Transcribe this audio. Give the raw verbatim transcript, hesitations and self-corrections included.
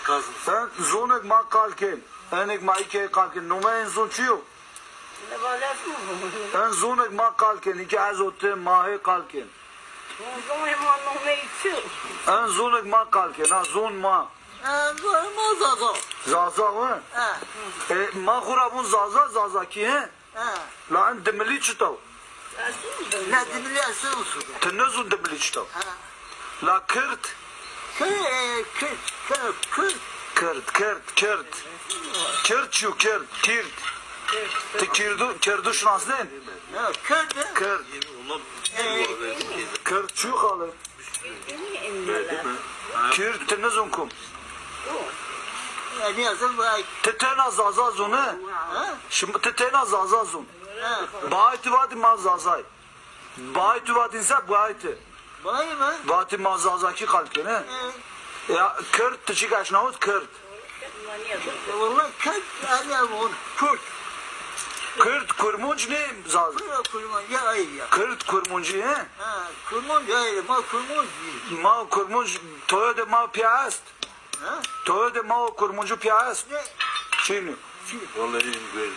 Kazım. En zonek ma qal kên. Enek ma îkey qal kên. Nome en zon çi yo? En zonek ma qal kên. Îke ez o ti ma hê qal kên. Zonê ma nomeyî çi? En zonek ma qal kên. Ha, zon ma. E, zonê ma Zaza. Zaza we? Ha. E, ma xura vûn Zaza, Zazakî he? Ha. La en dimilî çita? Ne dimilî ez zon. Ti nizûn dimilî çita? Ha. La Kird? Kird, e, Kird, Kird, Kird. Kird, Kird, Kird. Kird çi yo, Kird, Kird. Ti Kirdu, Kirdu şinasnên? Ha, Kird, e? Kird. E, Kird çi yo xalê? Kird ti nizûn kum? Ti tena Zaza zûn e? Ha? Şima ti tena Zaza zûn. Ha. Bahay ti vatî ma Zazay. Bahay tu vatîn se, bahay ti. Bahay mi? Vatî ma Zazakî qal kene. Hı. Ya Kird ti çik eşnawit Kird? Vallahi Kird, yani, Kürt. Kird Kurmunc ne Zaz? Kurmunc ya, ay ya. Kird Kurmunci he? Ha, Kurmunc ayrı, ma Kurmunc. Ma Kurmunc, toyo de ma piya est. Ha? Toyo de ma o Kurmuncu piya est. Ne? Çinî. Vallahi bilmiyorum.